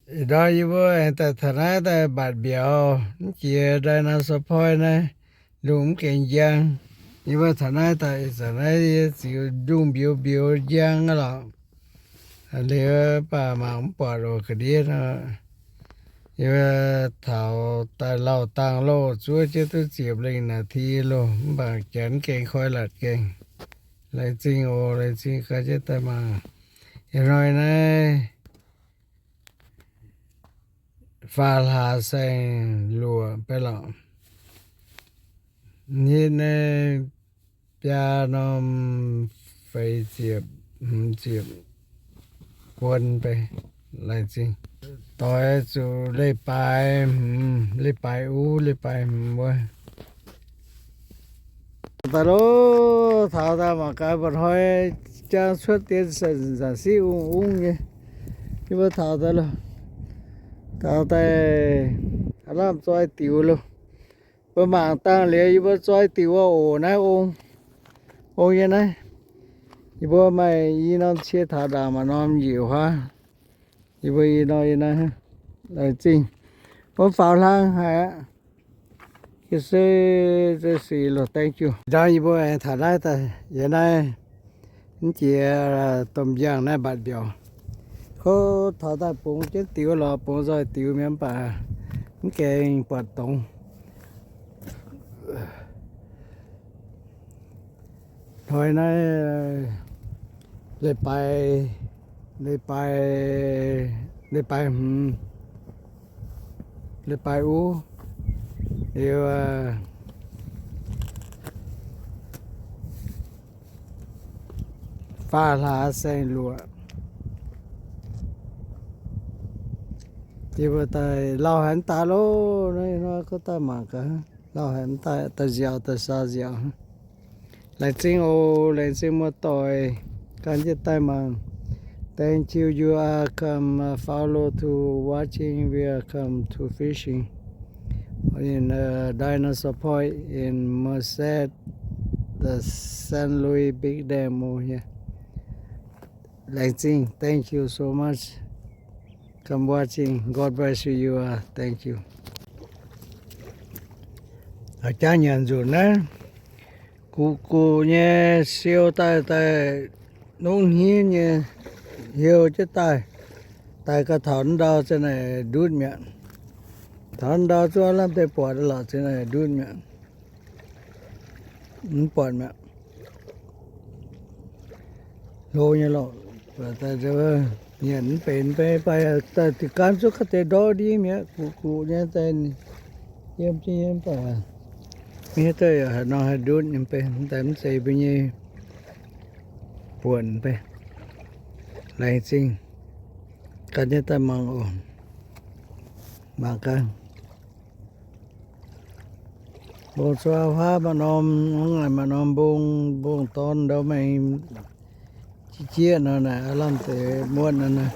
Ih ndorm yie mbuo aengx daaih taux naaiv daaih mbatc mbiauz mv jiex dinosaur point naaiv, lungh mv gaengh njang. Yie mbuo taux naaiv daaih ih zanc naaiv yie ziux ndungh mbiuz mbiuz njang aqv lorqc. Liuz mv baac mangc mv buatc oc ga'ndiev nor. Yie mbuo taux daaih lauh dangh loh zuov jienv duqv ziepc lengh naaic ti loh, mv baac janx gaengh koi latc gaengh. Laengz zingh oc, laengz zingh ganh jienv daaih mangc. Ih hnoi naaiv faam hlaax saeng-luoqc beiv lorqc. Hitv naaiv biaa norm feix ziepc, hmz ziepc guon bei. Laengz zingh. Doix zuqc leiz-baaix hmz, leiz-baaix uv, leiz-baaix hmz wuov. Daaih loh, taux daaih mangc gaax mba'hnoi jang cuotv dien zanc-zanc siqv ungv-ungv nyei. Yie mbuo taux daaih loh, taux daaih aav lamh zoi diux loh. Mbuo mangc dangh liuz yie mbuo zoi diux wuov oc. Naaiv ong, ong nyei naaiv. Yie mbuo maaih i norm cie taux ndaangc maaih norm njiec huaav. Yie mbuo i norm yie naaiv. Laengz zingh. Mbuo faaux hlang haic aqv. Ga'sie, ga'sie loh, thank you. Ndorm yie mbuo aengx taux naaiv daaih, yie naaiv mv jiex domh njang naaiv mbatc mbiauz. Kov taux daaih bungx jienv diux lorqc, bungx nzoih diux mi'aqv, mv baac mv gaengh buatc dongz. Hnoi naaiv leiz-baaix, leiz-baaix, leiz-baaix hmz, leiz-baaix uv, liuz faam hlaax saeng-luoqc. Yie mbuo daaih lauh haic mv daaih loh, naaiv nor gorngv daaih mangc gaax, lauh haic mv daaih, daaih nziaauc, daaih saau nziaauc. Laengz zingh oc, laengz zingh muoz-doic, gan jienv daaih mangc. Thank you, you are come, uh, follow to watching, we are come to fishing in, uh, Dinosaur Point in Merced, the Saint Louis Big Dam over here. Laengz zingh, thank you so much. Come watching, God bless you, you are, thank you. Jangx nyanc nzunc naaiv, guqc guqc nyei siou daaih, daaih nungv hniev nyei hieu jienv daaih, daaih gau taux ndau za'naaic ndutv mi'aqv. Taux ndau zuov lamh deix buatc lorqc za'naaic ndutv mi'aqv. Mv buatc mi'aqv. Hlo nyei lorqc. Nyanc mv benx, mv baac daaih diqc gaanv zuov ga'deix ndortv ndiev mi'aqv, guqc guqc nyei daaih yiem jienv nyei, mv baac mv hiuv duqv yaac haaix nor haih ndutv nyei, mv baac mv zeiz mbuo nyei buonc mv baac. Laengz zingh. Gan jienv daaih mangc oc. Mangc gaax. Mbong-suaa huaav maaih norm, hnangv naaic maaih norm mbong, mbong-dorn ndau maengx jieqv jieqv nor, naaic aav lamh deix muotv nor,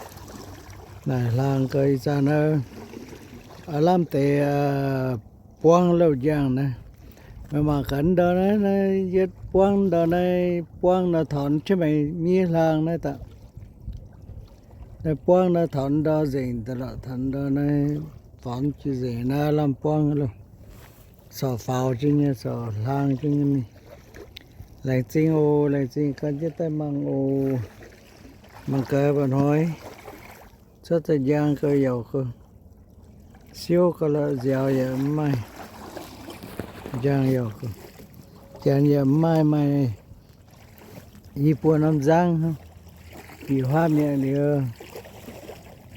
naaic hlaang gau ih zanc naaiv aav lamh deix buangv louh njang naaiv. Meih mangc gaax ndau naaiv, naaiv yietv buangv ndau naaiv, buangv nor taux jienv maengx miev hlaang naaiv daaih. Naaiv buangv naaiv taux ndau nzengc daaih lorqc, taux ndau naaiv faaux jienv nzengc naaiv lamh buangv loh. Corc faaux jienv nyei, corc hlaang jienv nyei mingh. Laengz zingh oc, laengz zingh gan jienv daaih mangc oc. Mangc gaax mba'hnoi cuotv daaih njang gau yauc gau. Siouv gau lorqc, nziaaux yaac mv maaih. Njang yauc gau. Janx yaac mv maaih, maaih i buo norm nzangv hnangv. Bieqc huaav mi'aqv liuz,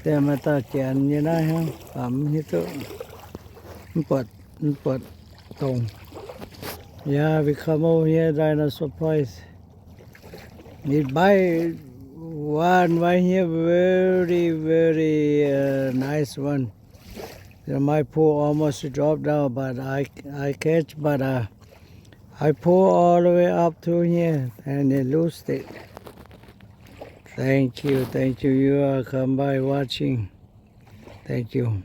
daaih maaih dauh janx nyei naaiv hnangv, baac mv hiuv duqv, mv buatc, mv buatc dongh. Yeah, we come over here, dinosaur place. It bite one right here, very, very, uh, nice one. You know, my pole almost drop down, but I, I catch, but, uh, I pull all the way up to here and it loosed it. Thank you, thank you. You are come by watching. Thank you.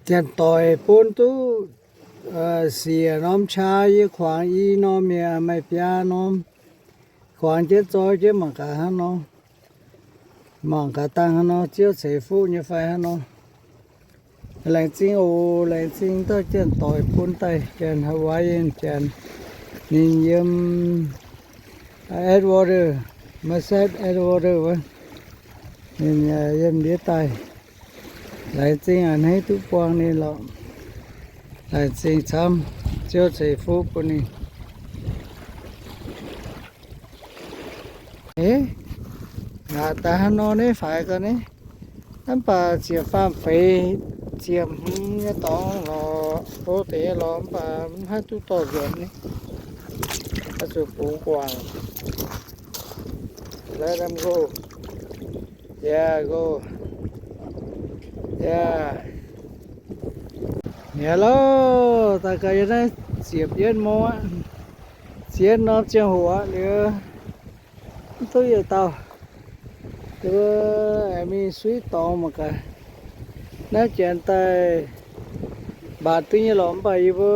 Janx-doic bun duqv, uh, siec norm qaa yie kuangx i norm mi'aqv, maaih biaa norm. Kuangx jienv zoi jienv mangc gaax hnangv nor. Mangc gaax dangh hnangv nor, Ziouv ceix fuqv nyei fai hnangv nor. Laengz zingh oc, laengz zingh dauh janx-doic bun daaih, janx Hawaiian, janx ninh yiem Edgewater, Merced, Edgewater wuov, ninh yiem ndiev daaih. Laengz zingh a'hneiv duqv buangh ninh lorqc. Laengz zingh camv, Ziouv ceix fuqv bun ninh. Eix, ngaac daaih hnangv nor naaiv faix gau naaiv. Mv baac ziepc faam feix, ziepc hmz nyei dorngx lorqc, hlo deix nyei lorqc, mv baac mv haih duqv dorh nzuonx ni. Oix zuqc bungx guangc. Let them go. Yeah, go. Yeah. Mi'aqv loh, daaih gaax yiem naaiv ziepc yietv mong aqv. Ziepc yietv norm ziangh hoc aqv liuz, mv duqv yietc dauh. Yie mbuo aengx mingh suiv dorngx mangc gaax. Naaiv janx daaih mbatc duqv nyei lorqc, mv baac yie mbuo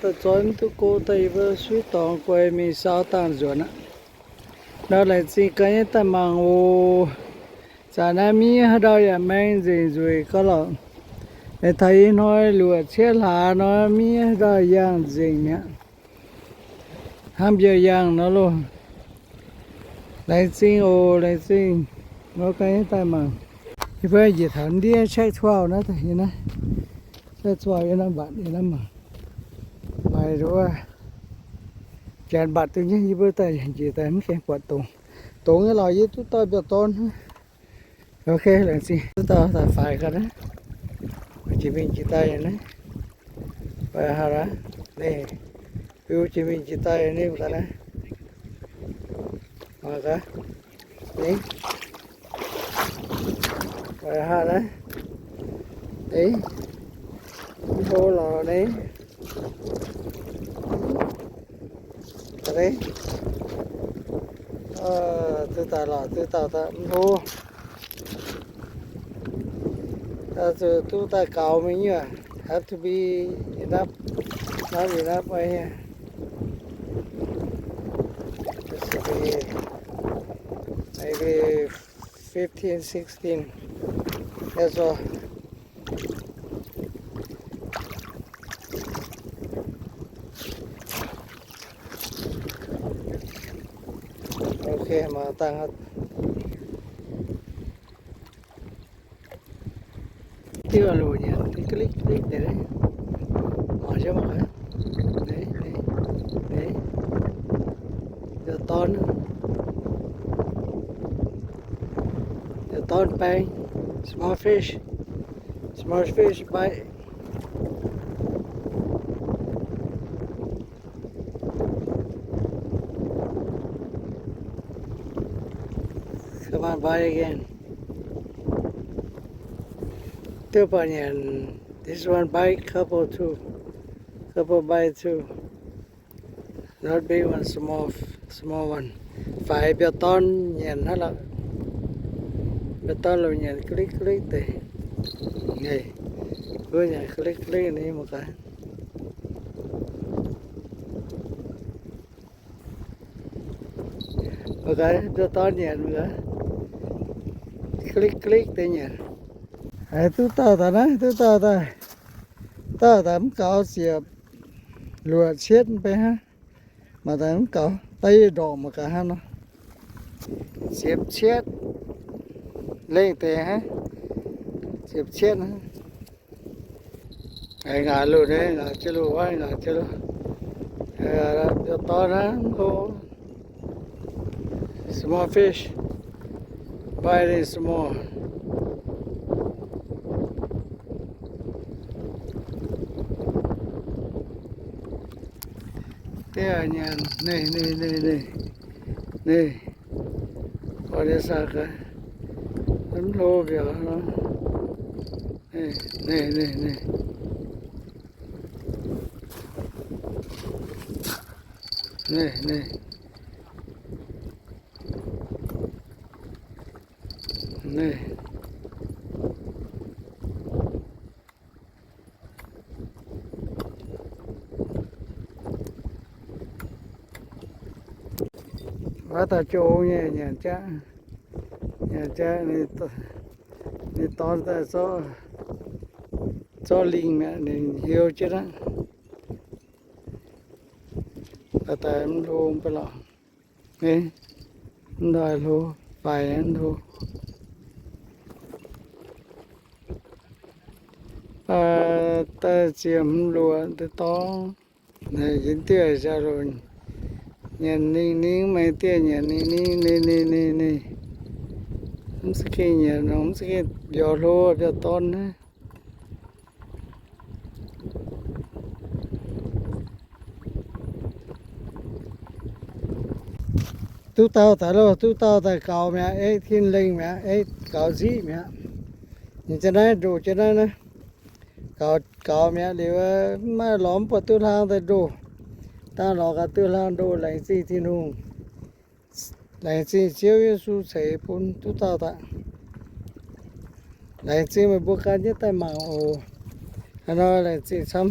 daaih zoi mv duqv go, daaih yie mbuo suiv dorngx guai mingh saau dangh nzuonx aqv. Nor laengz zingh gaax nyei daaih mangc oc. Zanc naaiv miev haaix ndau yaac maeng nzengc nzueic gau lorqc. Meih taux ih hnoi luoqc cietv hlaax nor, miev haaix ndau yangh nzengc mi'aqv. Hnangv mbiauh yangh nor loh. Laengz zingh oc, laengz zingh. Nor gaax nyei daaih mangc. Yie mbuo njiec taux ndiev check twelve naaiv, check twelve yiem naaiv mbatc, yiem naaiv mangc. Maaih nduov janx mbatc duqv nyei, yie mbuo daaih njiec daaih mv gaengh buatc dongz. Dongz nyei lorqc, yie duqv dauh mbiauh dorn. Ok, laengz zingh. Duqv dauh daaih faix gau naaiv. Jiex mingh jiex daaih naaiv. Naaiv, biu jiex mingh jiex daaih naaiv gaax naaiv. Mangc gaax. Ni. Haaix naaiv? Ni. Mv hlo lorqc ni. Ni. Duqv daaih lorqc, duqv dauh daaih mv hlo. Zuqc duqv daaih gaux mingh nyuoz. Have to be enough, not enough right here. This should be maybe fifteen, sixteen. That's all. Ok, mangc dangh. Diuh luc nyanc, klik-klik deix. Mangc jienv mangc gaax. Ni, ni, ni. Mbiauh dorn. Mbiauh dorn baeng. Small fish. Small fish bite. Come on, bite again. Duqv baac nyanc. This one bite, couple too. Couple bite too. Not big one, small, small one. Faix mbiauh dorn nyanc hnangv lorqc. Mbiauh dorn lomh nyanc klik-klik deix. Ni, mbuo nyanc klik-klik ni mangc gaax. Mangc gaax, mbiauh dorn nyanc mangc gaax. Klik-klik deix nyanc. Haiz duqv dauh daaih naaiv, duqv dauh daaih. Dauh daaih mv gaux ziepc luoqc cietv mv bei hnangv. Mangc daaih mv gaux, daaih yie ndorqc mangc gaax hnangv nor. Ziepc cietv. Lengh deix hnangv. Ziepc cietv hnangv. Aengx ngaaic luc naaiv, ngaaic jienv luc wuov, ngaaic jienv luc. Mbiauh dorn hnangv, mv hlo. Small fish. Very small. Diev nyanc, ni, ni, ni, ni. Ni. Oix deix saax gaax. Mv hlo mbiaauc nor. Ni, ni, ni, ni. Ni, ni. Ni. Wuov dauh jong nyei nyanc jaqv. Ninh dorn daaih zorqv lingh mi'aqv, ninh hiuv jienv aqv. Daaih daaih mv hlo mv baac lorqc. Mv ndoih hlo, faix mv hlo. Daaih ziemx luoqc deix dorngx. Yie diuh ziangh hoc nyanc ningh ningh, maaih diuh nyanc ningh ningh, ninh ninh ninh ninh. Mv za'gengh nyanc nor, mv za'gengh mbiauz hlo mbiauz dorn naaiv. Duqv dauh daaih loh, duqv dauh daaih gaux mi'aqv, ei tin lengh mi'aqv, ei gaux nziqv mi'aqv. Ninh jienv naaiv ndoh jienv naaiv naaiv. Gaux, gaux mi'aqv liuz, mv maaih lorz mv buatc duqv hlang daaih ndoh. Dangh lorz gaax duqv hlang ndoh, laengz zingh Tin-Hungh. Laengz zingh Ziouv Yesu ceix bun duqv dauh daaih. Laengz zingh meih mbuo gan jienv daaih mangc oc. Hnangv nor laengz zingh camv.